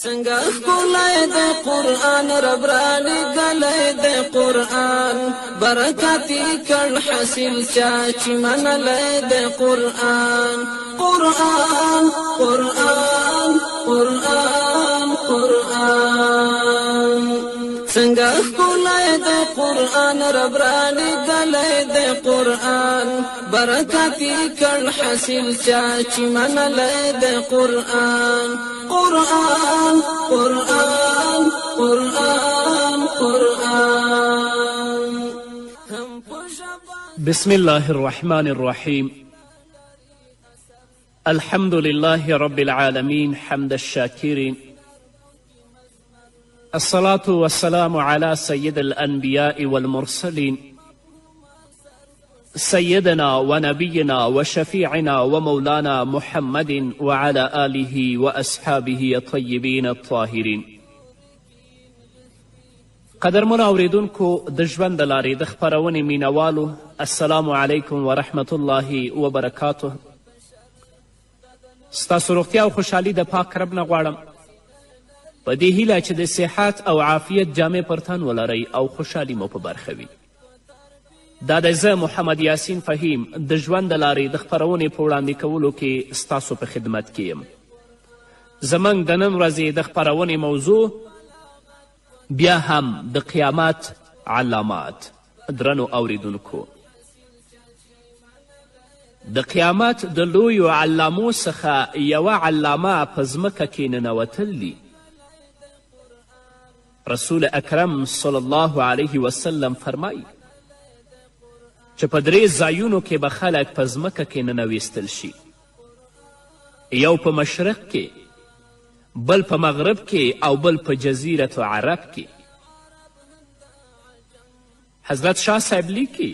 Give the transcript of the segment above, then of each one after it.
څنګه ښکلی د قرآن رب رالیږلی د قرآن، برکت یې کړ حاصل چا چې منلی د قرآن. قرآن قرآن قرآن قرآن. څنګه ښکلی د قرآن رب رالیږلی د قرآن، برکت یې کړ حاصل چا چې منلی د قرآن. قرآن قرآن قرآن قرآن. بسم الله الرحمن الرحيم. الحمد لله رب العالمين، حمد الشاكرين، الصلاة والسلام على سيد الأنبياء والمرسلين، سيدنا ونبينا وشفيعنا ومولانا محمد وعلى آله وأصحابه الطيبين الطاهرين. قدرمنو اوریدونکو، د ژوند د لارې د خپرونې مینوالو، السلام علیکم ورحمت الله وبرکاته. ستاسو روغتیا او خوشحالي د پاک رب نه غواړم، په دې هیله چې د صحت او عافیت جامې پر تن ولرئ او خوشحالي مو په برخه وي. دا دی زه محمد یاسین فهیم د ژوند د لارې د خپرونې په وړاندې کولو کې ستاسو په خدمت کې یم. زموږ د نن ورځې د خپرونې موضوع بیا هم د قیامت علامات. درنو اوریدونکو، د قیامت د لویو علامو څخه یوه علامه په ځمکه کې ننوتل دي. رسول اکرم صلی الله علیه وسلم فرمایي چې په درې ځایونو کې به خلک په ځمکه کې ننویستل شي، یو په مشرق کې، بل په مغرب کې، او بل په جزیرة عرب کې. حضرت شاه صاحب لیکي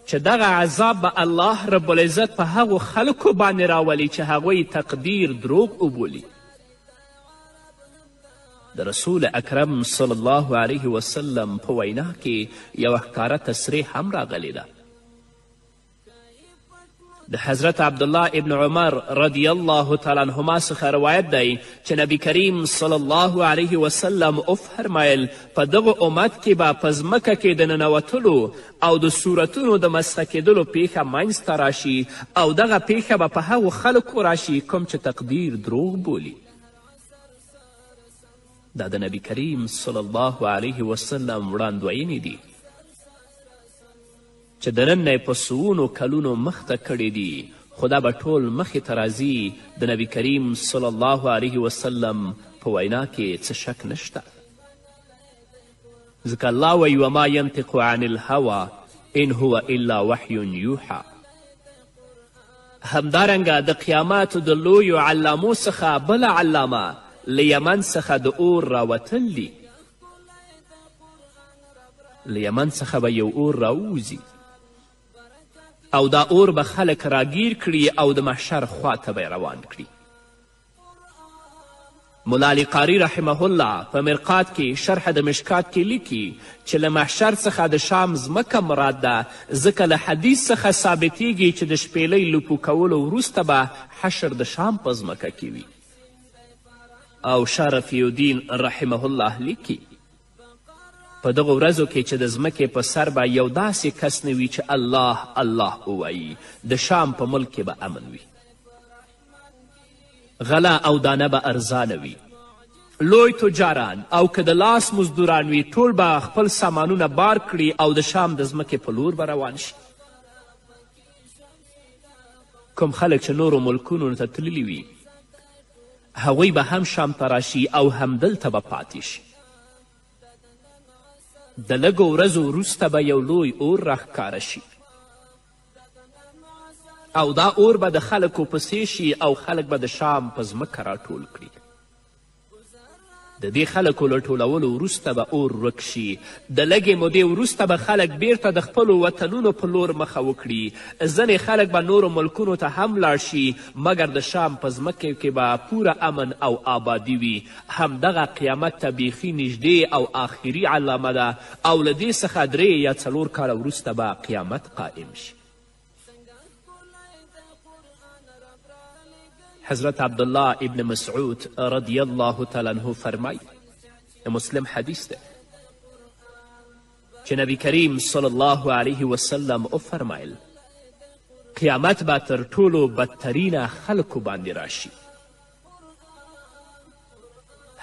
چې دغه عذاب به الله رب العزت په هغو خلکو باندې راولي چې هغوی تقدیر دروغ وبولي. د رسول اکرم صلی الله علیه وسلم په وینا کې یوه ښکاره تصریح هم راغلې ده. د حضرت عبدالله ابن عمر رضی الله تعالی عنهما څخه روایت دی چې نبی کریم صلی الله علیه وسلم وفرمایل په دغه امت کې به په ځمکه کې د ننوتلو او د صورتونو د مسخه کېدلو پیښه منځته راشي، او دغه پیښه به په هغو خلکو راشي کوم چې تقدیر دروغ بولي. دا د نبی کریم صلی الله علیه وسلم وړاندوینې دي چې د نن نه یې په سوونو کلونو مخته کړي دي، خو دا به ټول مخې ته راځي. د نبی کریم صلی الله علیه وسلم په وینا کې څه شک نشته، ځکه الله وایي وما ینطق عن الهوی ان هو الا وحی یوحی. همدارنګه د قیامت د لویو علامو څخه بله علامه له یمن څخه د اور راوتل دي. له یمن څخه به یو اور راووځي او دا اور به خلک راګیر کړي او د محشر خواته به یې روان کړي. ملا علي قاري رحمه الله په مرقات کې شرح د مشکات کې لیکي چې له محشر څخه د شام ځمکه مراد ده، ځکه له حدیث څخه ثابتیږي چې د شپېلۍ له پو کولو وروسته به حشر د شام په ځمکه کې وي. او شاه رفیع الدین رحمه الله لیکي په دغو ورځو کې چې د ځمکې په سر به یو داسې کس نه وي چې الله الله ووایي، د شام په ملک کې به امن وي، غله او دانه به ارزانه وي، لوی تجاران او که د لاس مزدوران وي ټول به خپل سامانونه بار کړي او د شام د ځمکې په لور به روان شي. کوم خلک چې نورو ملکونو ته تللي وي هغوی به هم شام ته راشي او همدلته به پاتې شي. د لږو ورځو وروسته به یو لوی اور راښکاره شي او دا اور به د خلکو پسې شي او خلک به د شام په ځمکه راټول کړي. د دې خلکو له ټولولو وروسته به اور ورک شي. د لږې مودې وروسته به خلک بیرته د خپلو وطنونو په لور مخه وکړي. ځینې خلک به نورو ملکونو ته هم لاړ شي، مګر د شام په ځمکې کې به پوره امن او آبادي وي. همدغه قیامت ته بیخي نږدې او آخري علامه ده، او له دې څخه 3 یا 4 کاله وروسته به قیامت قائم شي. حضرت عبدالله ابن مسعود رضی الله تعالی عنه فرمایي، د مسلم حدیث دی چې نبی کریم صلی الله علیه وسلم وفرمایل، قیامت به تر ټولو بدترینه خلکو باندې راشي.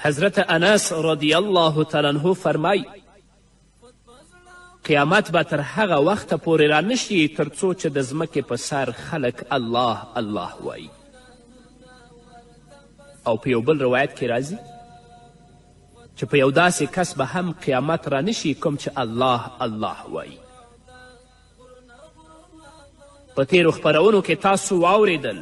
حضرت انس رضی الله تعالی عنه فرمایي، قیامت به تر هغه وخته پورې رانشي تر څو چې د ځمکې په سر خلک الله الله وایي. او په یو بل روایت کې راځي چې په یو داسې کس به هم قیامت رانشي کوم چې الله الله وایي. په تیرو خپرونو کې تاسو واورېدل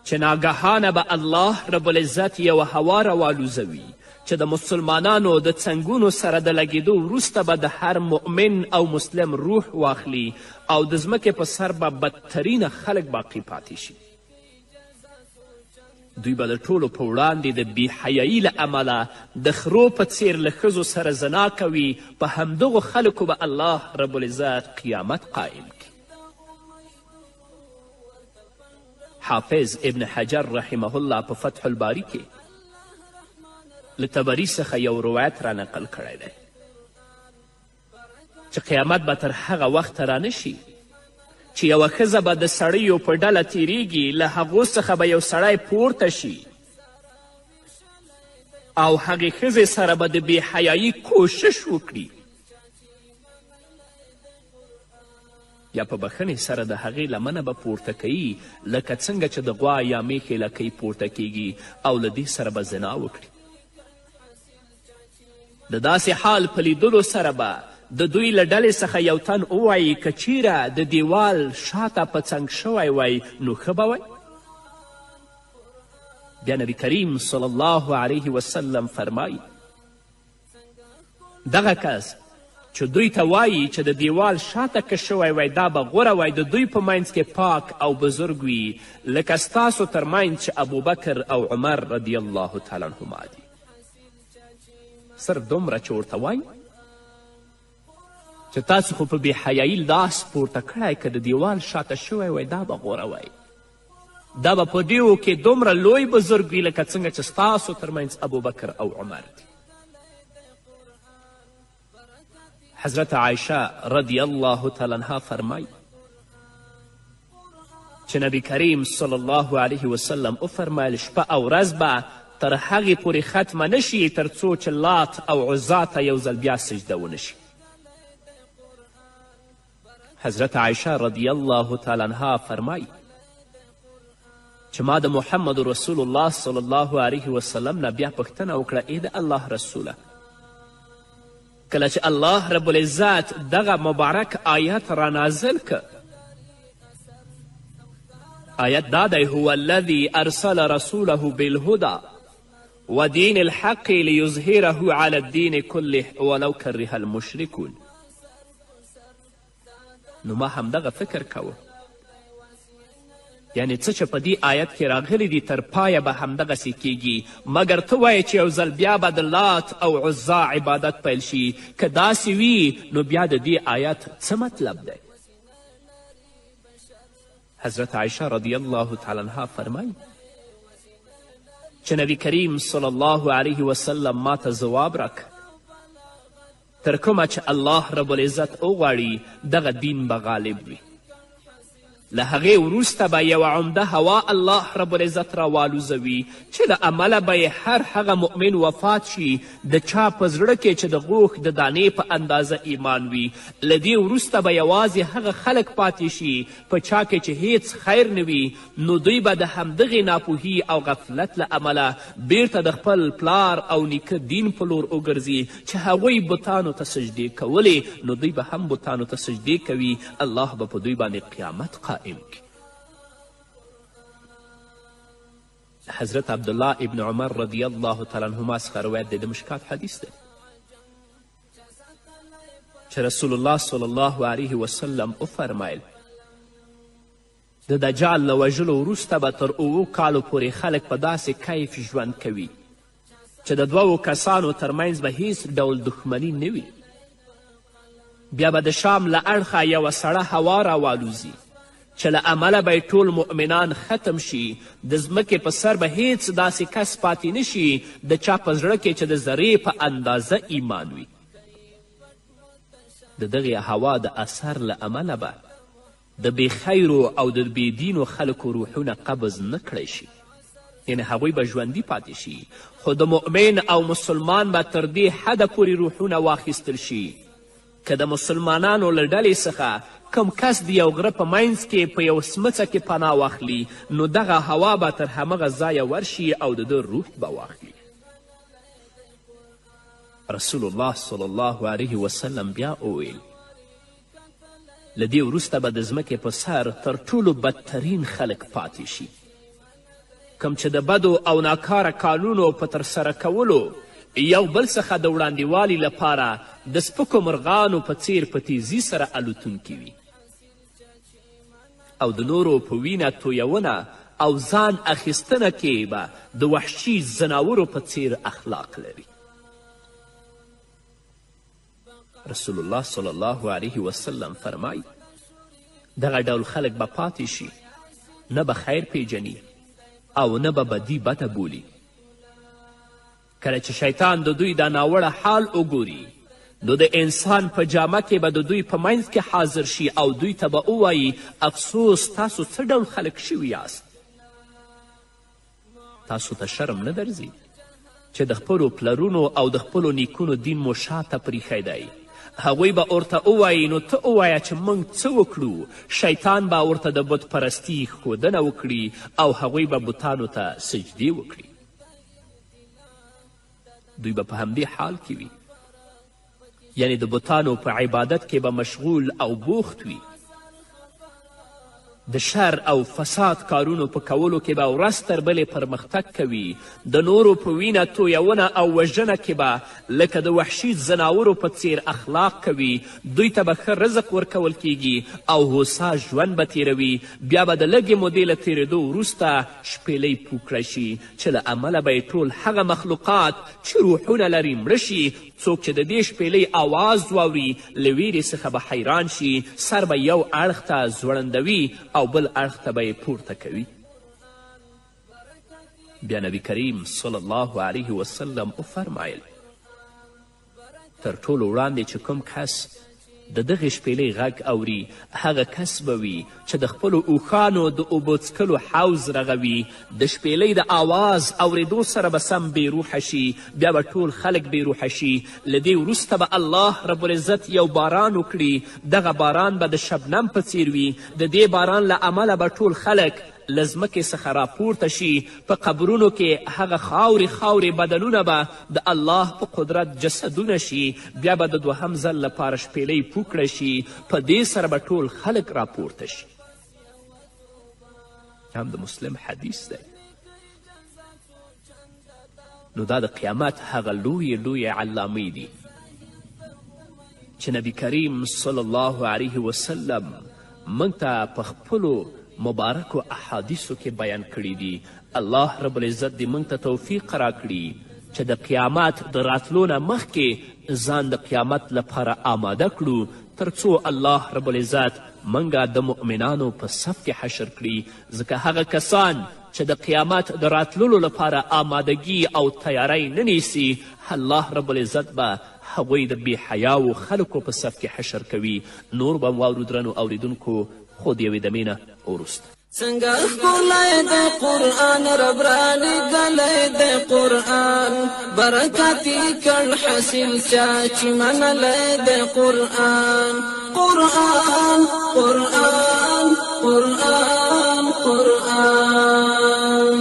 چې ناګهانه به الله رب العزت یوه هوا راوالوځوي چې د مسلمانانو د څنګونو سره د لګېدو وروسته به د هر مؤمن او مسلم روح واخلي او د ځمکې په سر به بدترینه خلک باقي پاتې شي. دوی به د ټولو په وړاندې د بېحیایي له امله د خرو په څیر له ښځو سره زنا کوي. په همدغو خلکو به الله رب العزت قیامت قایم کړي. حافظ ابن حجر رحمه الله په فتح الباري کې له طبري څخه یو روایت را نقل کړی دی چې قیامت به تر هغه وخته رانشي چې یوه ښځه به د سړیو په ډله تیریږي، له هغو څخه به یو سړی پورته شي او هغې ښځې سره به د بېحیایي کوشش وکړي، یا په بخښنې سره د هغې لمنه به پورته کوي لکه څنګه چې د غوا یا میښې لکۍ پورته کیږي، او له دې سره به زنا وکړي. د داسې حال په لیدلو سره به د دوی له ډلې څخه یو تن ووایي، که چیرې د دیوال شاته په څنګ شوی وای نو ښه به وای. بیا نبی کریم صلی الله علیه وسلم فرمایي، دغه کس چې دوی ته وایي چې د دیوال شاته که شوی وای دا به غوره وای، د دوی په منځ کې پاک او بزرګ وي لکه ستاسو تر منځ چې ابوبکر او عمر رضی الله تعالی عنهما دي. صرف دومره چې ورته وایي چې تاسو خو په بېحیایي لاس پورته کړی، که د دیوال شاته شوی وای دا به غوره وای، دا به په دیو کې دومره لوی بزرګ وي لکه څنګه چې ستاسو ترمنځ ابوبکر او عمر دي. حضرت عایشه رضی الله تعالی عنها فرمایي چې نبی کریم صلی الله علیه وسلم وفرمیل، شپه او ورځ به تر هغې پورې ختمه نه شي تر څو چې لات او عزا ته یو ځل بیا سجده ونه شي. حضرت عایشه رضی الله تعالی عنها فرمایي چې ما د محمد رسول الله صلی الله علیه وسلم نه بیا پوښتنه وکړه، ای د الله رسوله، کله چې الله رب العزت دغه مبارک آیت را نازل که، آیت دا دی، هو الذی ارسل رسوله بالهدی ودین الحق لیظهره علی الدین کله ولو کره المشرکون. نو ما همدغه فکر کاوه، یعنې څه چې په دې آیت کې راغلي دي تر پایه به همدغسې کیږي، مګر ته وایې چې یو ځل بیا به د لات او عزا عبادت پیل شي. که داسې وي نو بیا د دې آیت څه مطلب دی؟ حضرت عایشه رضی الله تعالی عنها فرمایي چې نبی کریم صلی الله علیه وسلم ما ته ځواب راکړ، تر کومه چې الله رب العزت وغواړي دغه دین به غالب وي. له هغې وروسته به یوه عمده هوا الله رب العزت راوالوځوي چې له امله به یې هر هغه مؤمن وفات شي د چا په زړه کې چې د غوښ د دانې په اندازه ایمان وي. له دې وروسته به یوازې هغه خلک پاتې شي په چا کې چې هیڅ خیر نه وي، نو دوی به د همدغې ناپوهي او غفلت له امله بیرته د خپل پلار او نیکه دین په لور وګرځي چې هغوی بتانو ته سجدې کولې، نو دوی به هم بتانو ته سجدې کوي. الله به په دوی باندې قیامت قائم کړي. حضرت عبدالله ابن عمر رضی الله تعالی عنهما څخه روایت دی، د مشکات حدیث دی چې رسول الله صلی الله علیه وسلم وفرمیل، د دجال له وژلو وروسته به تر اوو کالو پورې خلک په داسې کیف ژوند کوي چې د دوو کسانو ترمنځ به هیڅ ډول دښمني نه وي. بیا به د شام له اړخه یوه سړه هوا راوالوځي چې له امله به یې ټول مؤمنان ختم شي. د ځمکې په سر به هیڅ داسې کس پاتې نشي د چا په زړه کې چې د ذرې په اندازه ایمان وي. د دغې هوا د اثر له امله به د بې خیرو او د بې دینو خلکو روحونه قبض نه کړی شي، یعنې هغوی به ژوندي پاتې شي، خو د مؤمن او مسلمان به تر دې حده پورې روحونه واخیستل شي که د مسلمانانو له ډلې څخه کوم کس د یو غره په منځ کې په یو سمڅه کې پناه واخلي، نو دغه هوا به تر همغه ځایه ورشي او د ده روح به واخلي. رسول الله صلی الله علیه وسلم بیا وویل له دې وروسته به د ځمکې په سر تر ټولو بدترین خلک پاتې شي، کوم چې د بدو او ناکاره کارونو په ترسره کولو یو بل څخه د وړاندېوالي لپاره د سپکو مرغانو په څیر په تیزي سره الوتونکي وي او د نورو په وینه تویونه او ځان اخیستنه کې به د وحشي ځناورو په څیر اخلاق لري. رسول الله صلی الله علیه وسلم فرمایي دغه ډول خلک به پاتې شي، نه به خیر پیژني او نه به بدي بده بولي. کله چې شیطان د دوی دا ناوړه حال وګوري، نو د انسان په جامه کې به د دوی په منځ کې حاضر شي او دوی ته به ووایي افسوس، تاسو څه ډول خلک شوي یاست؟ تاسو ته شرم نه درځي چې د خپلو پلرونو او د خپلو نیکونو دین مو شاته پریښی دی؟ هغوی به ورته ووایي نو ته ووایه چې موږ څه وکړو؟ شیطان به ورته د بت پرستی ښودنه وکړي او هغوی به بتانو ته سجدې وکړي. دوی به په همدې حال کې وي، یعنې د بتانو په عبادت کې به مشغول او بوخت وي. د شر او فساد کارونو په کولو کې به ورځ تر بلې پرمختګ کوي. د نورو په وینه تویونه او وژنه کې به لکه د وحشي ځناورو په څیر اخلاق کوي. دوی ته به ښه رزق ورکول کیږي او هوسا ژوند به تیروي. بیا به د لږې مودې له تیرېدو وروسته شپېلۍ پو کړی شي چې له امله به یې ټول هغه مخلوقات چې روحونه لري مړه شي. څوک چې د دې شپېلۍ آواز واوري له ویرې څخه به حیران شي، سر به یو اړخ ته ځوړندوي او بل اړخ ته به یې پورته کوي. بیا نبی کریم صلی الله علیه وسلم وفرمایل تر ټولو وړاندې چې کوم کس د دغې شپېلۍ غږ اوري هغه کس به وي چې د خپلو اوښانو د اوبو څکلو حوض رغوي. د شپېلۍ د آواز اورېدو سره به سم بې روحه شي، بیا به ټول خلک بې روحه شي. له دې وروسته به الله رب العزت یو باران وکړي، دغه باران به د شبنم په څیر وي. د دې باران له امله به ټول خلک له ځمکې څخه راپورته شي. په قبرونو کې هغه خاورې خاورې بدنونه به د الله په قدرت جسدونه شي. بیا به د دوهم ځل لپاره شپېلۍ پو کړی شي، په دې سره به ټول خلک راپورته شي. هم د مسلم حدیث دی. نو دا د قیامت هغه لویې لویې علامې دي چې نبی کریم صلی الله علیه وسلم موږ ته په خپلو مبارکو احادیثو کې بیان کړي دي. الله رب العزت دې موږ ته توفیق راکړي چې د قیامت د راتلو نه مخکې ځان د قیامت لپاره آماده کړو، تر څو الله رب العزت موږ د مؤمنانو په صف کې حشر کړي. ځکه هغه کسان چې د قیامت د راتللو لپاره آمادګي او تیاری نه نیسي، الله رب العزت به هغوی د بې حیاو خلکو په صف کې حشر کوي. نور به واورو درنو اوریدونکو، خو د یوې دمې نه وروسته. څنګه ښکلی د قرآن رب رالیږلی د قرآن، برکت یې کړ حاصل چا چې منلی د قرآن. قرآن قرآن قرآن قرآن.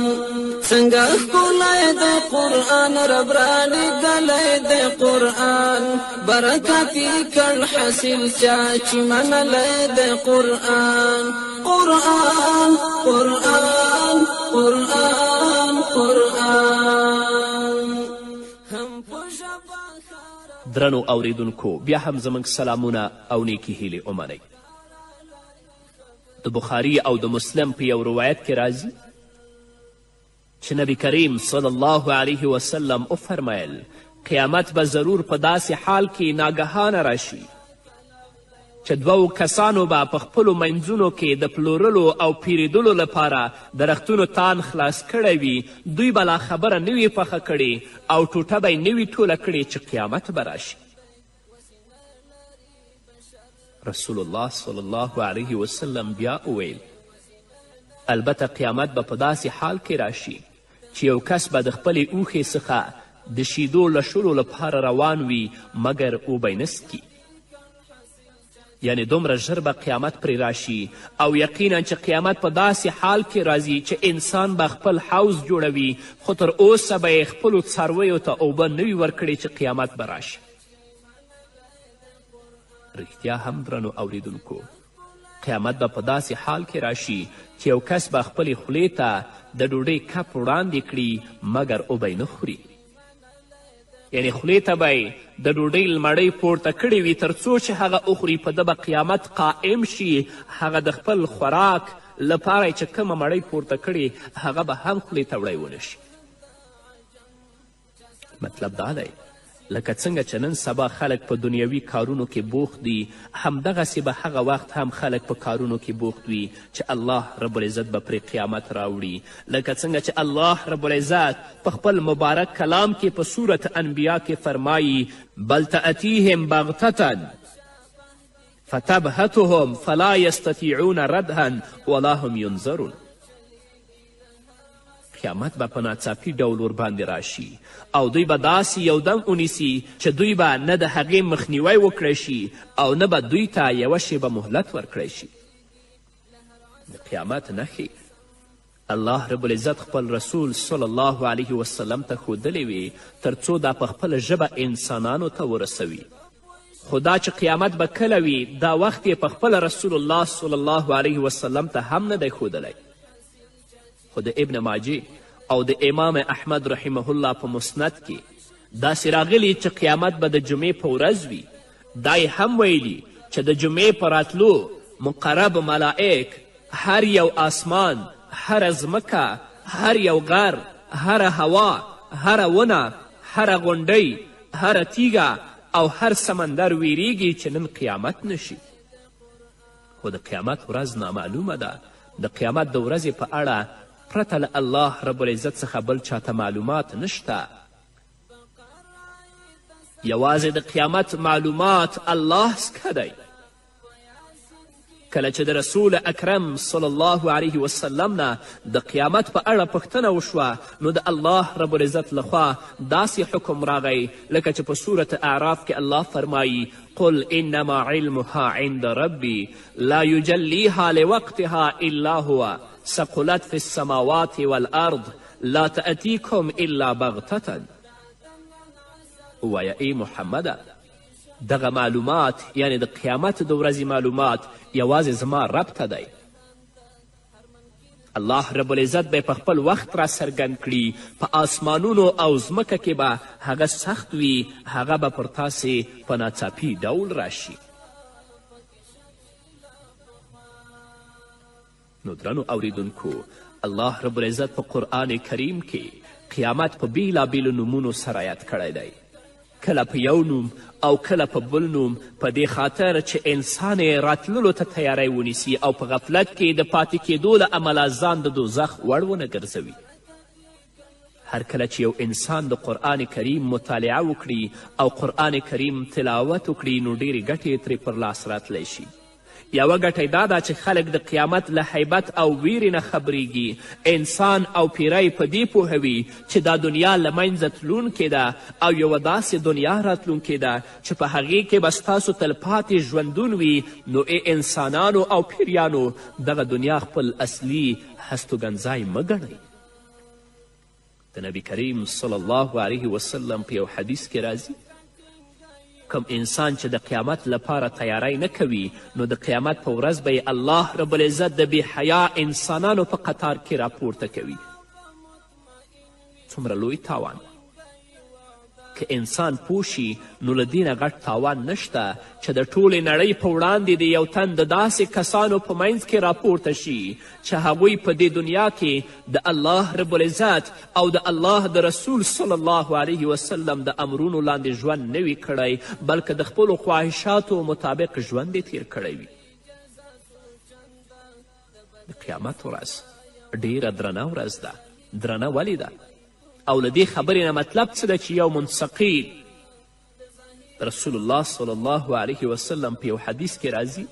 څنګه ښکلی د قرآن رب رالیږلی د قرآن، برکت یې کړ حاصل چا چې منلی د قرآن. قرآن قرآن قرآن قرآن. هم په ژبه درنو اوریدونکو، بیا هم زموږ سلامونه او نیکې هیلې ومنئ. د بخاري او د مسلم په یو روایت کې راځي چې نبی کریم صلی الله علیه وسلم وفرمیل قیامت به ضرور په داسې حال کې ناګهانه راشي چې دوو کسانو به په خپلو منځونو کې د پلورلو او پیریدلو لپاره د رختونو تان خلاص کړی وي، دوی به لا خبره نه وي پخه کړې او ټوټه به یې نه وي ټوله کړې چې قیامت به راشي. رسول الله صلی الله علیه وسلم بیا وویل: البته قیامت به په داسې حال کې راشي چې یو کس به د خپلې اوښې څخه د شیدو لشلو لپاره روان وي، مګر وبه یې نه څکي. یعنې دومره ژر به قیامت پرې راشي، او یقینا چې قیامت په داسې حال کې راځي چې انسان به خپل حوض جوړوي، خو تر اوسه به یې خپلو څارویو ته اوبه نه وي ورکړې چې قیامت به راشي. رښتیا هم درنو اوریدونکو، قیامت به په داسې حال کې راشي چې یو کس به خپلې خولې ته د ډوډۍ کپ وړاندې کړي، مګر وبه یې نه خوري. یعنې خولې ته به یې د ډوډۍ لمړۍ پورته کړې وي تر څو چې هغه وخوري، په ده به قیامت قائم شي. هغه د خپل خوراک لپاره چې کومه مړۍ پورته کړې هغه به هم خولې ته وړی ونه شي. مطلب دا دی لکه څنګه چې نن سبا خلک په دنیوي کارونو کې بوخت دي، همدغسې به هغه وخت هم خلک په کارونو کې بوخت وي چې الله رب العزت به پرې قیامت راوړي. لکه څنګه چې الله رب العزت په خپل مبارک کلام کې په سورت انبیا کې فرمایي: بل تأتیهم بغتة فتبهتهم فلا یستطیعون ردها ولا هم ینظرون. قیامت به په ناڅاپي ډول ورباندې راشي او دوی به داسې یو دم ونیسي چې دوی به نه د هغې مخنیوی وکړی شي او نه به دوی ته یوه شیبه مهلت ورکړی شي. د قیامت نښې الله رب العزت خپل رسول صلی الله علیه وسلم ته ښودلې وې تر څو دا په خپله ژبه انسانانو ته ورسوي. خو دا چې قیامت به کله وي دا وخت یې په خپله رسول الله صلی الله علیه وسلم ته هم نه دی ښودلی. خو د ابن ماجه او د امام احمد رحمه الله په مسند کې داسې راغلي چې قیامت به د جمعې په ورځ وي. دا یې هم ویلي چې د جمعې په راتلو مقرب ملائک هر یو آسمان، هره ځمکه، هر یو غر، هره هوا، هره ونه، هره غونډۍ، هره تیږه او هر سمندر ویریږي چې نن قیامت نشي. خو د قیامت ورځ نامعلومه ده. د قیامت د ورځې په اړه پرته له الله رب العزت څخه بل چاته معلومات نشته. یوازې د قیامت معلومات الله څخه دی. کله چې د رسول اکرم صلی الله علیه وسلم نه د قیامت په اړه پوښتنه وشوه، نو د الله رب العزت لخوا داسې حکم راغی لکه چې په سورت اعراف کې الله فرمایي: قل انما علمها عند ربي لا يجليها لوقتها الا هو ثقلت في السماوات والارض لا تأتيكم الا بغتة. ووایه ای محمده، دغه معلومات یعنې د قیامت د ورځې معلومات یوازې زما رب ته دی. الله رب العزت به په خپل وخت را څرګند کړي. په آسمانونو او ځمکه کې به هغه سخت وي، هغه به پر تاسې په ناڅاپي ډول راشي. نو درنو اوریدونکو، الله رب العزت په قرآن کریم کې قیامت په بیلابیلو نومونو سره یاد کړی دی، کله په یو نوم او کله په بل نوم، په دې خاطر چې انسان یې راتللو ته تیاری ونیسي او په غفلت کې د پاتې کیدو له امله ځان د دوزخ وړ ونه ګرځوي. هر کله چې یو انسان د قرآن کریم مطالعه وکړي او قرآن کریم تلاوت وکړي، نو ډېرې ګټې ترې پر لاس راتلی شي. یوه ګټه دا ده چې خلک د قیامت له هیبت او ویرې نه خبریږي. انسان او پیری په دې پوهوي چې دا دنیا له منځه تلونکې ده او یوه داسې دنیا راتلونکې ده چې په هغې کې به ستاسو تلپاتې ژوندون وي. نو ای انسانانو او پیریانو، دغه دنیا خپل اصلي هستوګنځای مه ګڼئ. د نبی کریم صلی الله علیه وسلم په یو حدیث کې راځي: کوم انسان چې د قیامت لپاره تیاری نه کوي، نو د قیامت په ورځ به یې الله رب العزت د بې حیا انسانانو په قطار کې راپورته کوي. څومره لوی تاوان! که انسان پوه شي نو له دې نه غټ تاوان نشته چې د ټولې نړۍ په وړاندې د یو تن د داسې کسانو په منځ کې راپورته شي چې هغوی په دې دنیا کې د الله رب العزت او د الله د رسول صلی الله علیه وسلم د امرونو لاندې ژوند نه وي کړی، بلکې د خپلو خواهشاتو مطابق ژوند یې تیر کړی وي. د قیامت ورځ ډیره درنه ورځ ده. درنه ولې ده؟ او له دې خبرې نه مطلب څه ده چې یوم ثقیل؟ رسول الله صلی الله علیه وسلم په یو حدیث کې راځي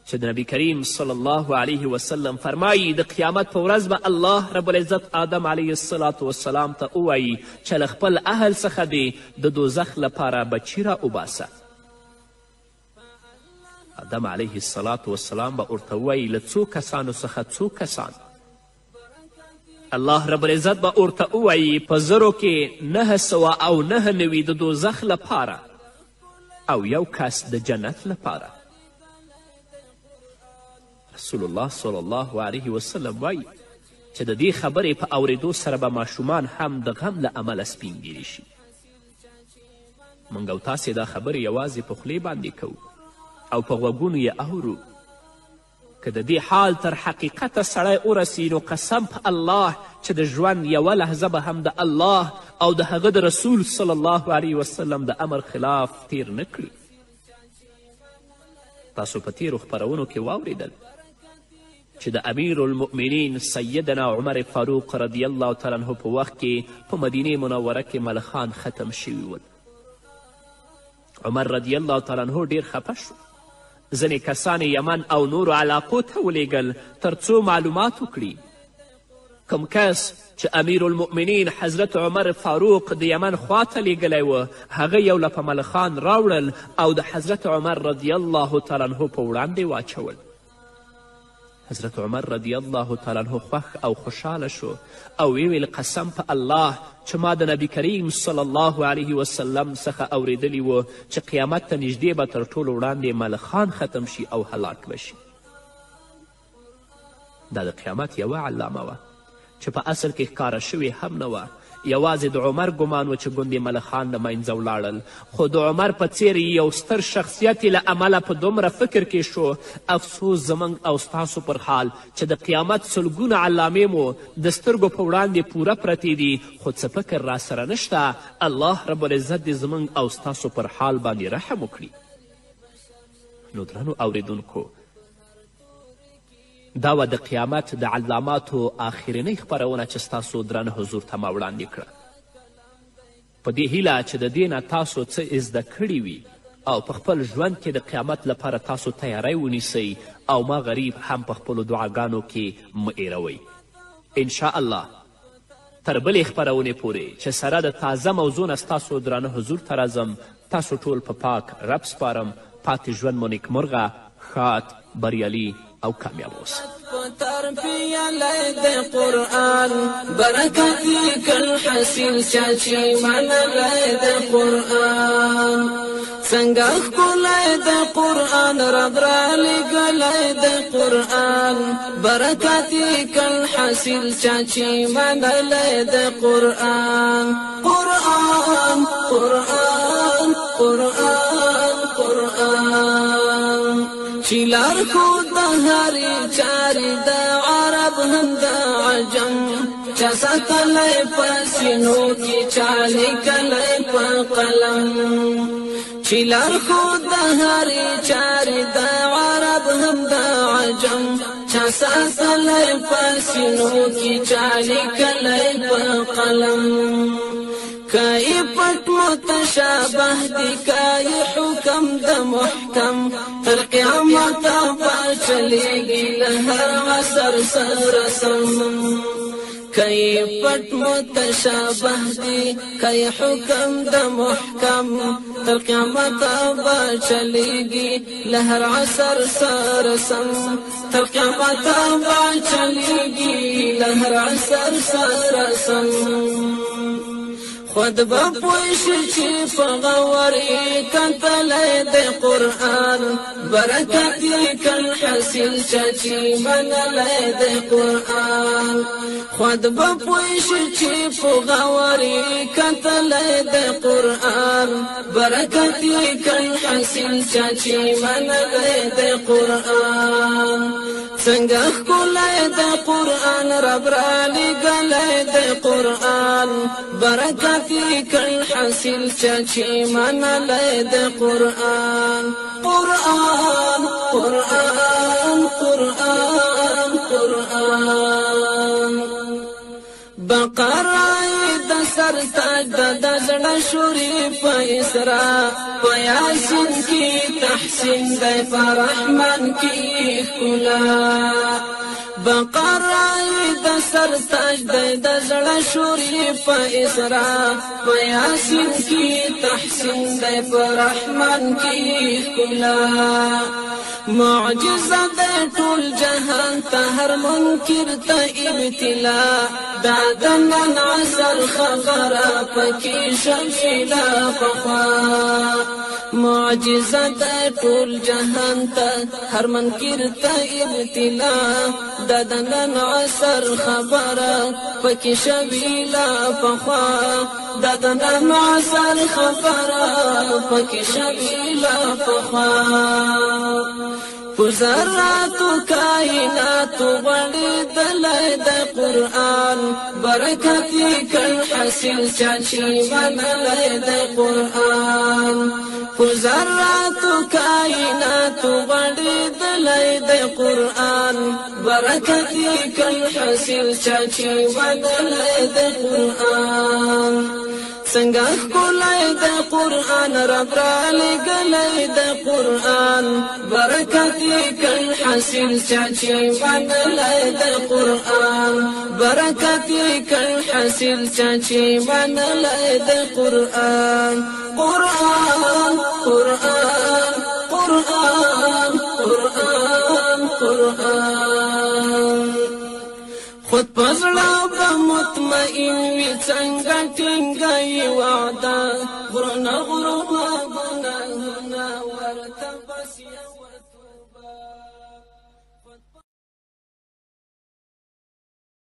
چې د نبی کریم صلی الله علیه وسلم فرمایي د قیامت په ورځ به الله رب العزت آدم علیه الصلاة والسلام ته ووایي چې له خپل اهل څخه دې د دوزخ لپاره بچي را وباسه. آدم علیه الصلاة والسلام به ورته ووایي له څو کسانو څخه څو کسان؟ الله رب العزت به ورته ووایي په زرو کې 999 د دوزخ لپاره او یو کس د جنت لپاره. رسول الله صلی الله علیه وسلم وایي چې د دې خبرې په اوریدو سره به ماشومان هم د غم له امله سپین ږیري شي. موږ او تاسې دا خبرې یوازې په خولې باندې کوو او په غوږونو یې اورو. که د دې حال تر حقیقته سړی ورسي نو قسم په الله چې د ژوند یوه لحظه به هم د الله او د هغه د رسول صلی الله علیه وسلم د امر خلاف تیر نه کړي. تاسو په تیرو خپرونو کې واوریدل چې د امیر المؤمنین سیدنا عمر فاروق رضی الله تعالی عنه په وخت کې په مدینې منوره کې ملخان ختم شوي ول. عمر رضی الله تعالی عنه ډیر خفه شو. ځینې کسان یې یمن او نورو علاقو ته ولیږل تر څو معلومات وکړي. کوم کس چې امیر المؤمنین حضرت عمر فاروق د یمن خواته لیږلی و هغه یو لپه ملخان راوړل او د حضرت عمر رضی الله تعالی عنه په وړاندې واچول. حضرت عمر رضی الله تعالی عنه خوښ او خوشحاله شو او ویې ویل قسم په الله چې ما د نبی کریم صلی الله علیه وسلم څخه اوریدلي و چې قیامت ته نږدې به تر ټولو وړاندې ملخان ختم شي او هلاک به شي. دا د قیامت یوه علامه وه چې په اصل کې ښکاره شوې هم نه وه. یوازې د عمر ګمان و چې ګوندې ملخان له منځه ولاړل، خو د عمر په څیر یو ستر شخصیت یې له امله په دومره فکر کې شو. افسوس زموږ او ستاسو پر حال چې د قیامت سلګونه علامې مو د سترګو په وړاندې پوره پرتې دي، خو څه فکر راسره نشته. الله رب العزت دې زموږ او ستاسو پر حال باندې رحم وکړي. نو درنو اوریدونکو، دا وه د قیامت د علاماتو آخرینۍ خپرونه چې ستاسو درانه حضور ته ما وړاندې کړه. په دې هیله چې د دې نه تاسو څه زده کړي وي او په خپل ژوند کې د قیامت لپاره تاسو تیاری ونیسئ او ما غریب هم په خپلو دعاګانو کې مه هېروئ. انشاءالله تر بلې خپرونې پورې چې سره د تازه موضوع نه ستاسو درانه حضور ته راځم، تاسو ټول په پاک رب سپارم. پاتې ژوند مو نیکمرغه، ښاد، بریالي او کامیاب اوسئ. د قرآن برکت کړ حاصل چا چې منلی د قرآن. څنګه ښکلی د قرآن رب رالیږلی د قرآن برکت کړ حاصل چا چې منلی د قرآن. قرآن قرآن قرآن قرآن چې لارښود د هرې چارې د عرب هم د عجم، چا ساتلی په سینو کې چا لیکلی په قلم. چې لارښود د هرې چارې د عرب هم د عجم، چا ساتلی په سینو کې چا لیکلی په قلم. کای پټ متشابه دي کای حکم د محکم، تر قیامته به چلیږي له هر عصر سره سم. کای پټ متشابه دي کای حکم د محکم، تر قیامته به چلیږي له هر عصر سره سم. تر قیامته به چلیږي له هر عصر سره سم. خود به پوه شي چې په غور یې کتلی د قرآن، برکت یې کړ حاصل چا چې منلی د قرآن. خود به پوه شي چې په غور یې کتلی د قرآن، برکت یې کړ حاصل چا چې منلی د قرآن. څنګه ښکلی د قرآن رب رالیږلی د قرآن، برکت یې کړ حاصل چا چې منلی د قرآن. قرآن قرآن قرآن قرآن. بقره د سر تاج د زړه شوري په اسراء، په یاسین کې تحسین دی په رحمان کې ښکلا. بقره د سر تاج د زړه شوري په اسراء، په یاسین کې تحسین دی په رحمان کې ښکلا. معجزه د ټول جهان ته هر منکر ته ابتلا، دا د نن عصر خبره پکې شوې لا پخوا. معجزه د ټول جهان ته هر منکر ته ابتلا، دا د نن عصر خبره پکې شوې لا پخوا. دا د نن عصر خبره پکې شوې لا پخوا. په ذراتو کائناتو غوړېدلی د قرآن، برکت یې کړ حاصل چا چې منلی د قرآن. په ذراتو کائناتو غوړېدلی د قرآن، برکت یې کړ حاصل چا چې منلی د قرآن. څنګه ښکلی د قرآن رب رالیږلی د قرآن، برکت یې کړ حاصل چا چې منلی د قرآن. برکت یې کړ حاصل چا چې منلی د قرآن. قرآن قرآن قرآن قرآن قرآن. خود په زړه به مطمئن وي څنګه ټینګه یې وعده، غرونه غرونه.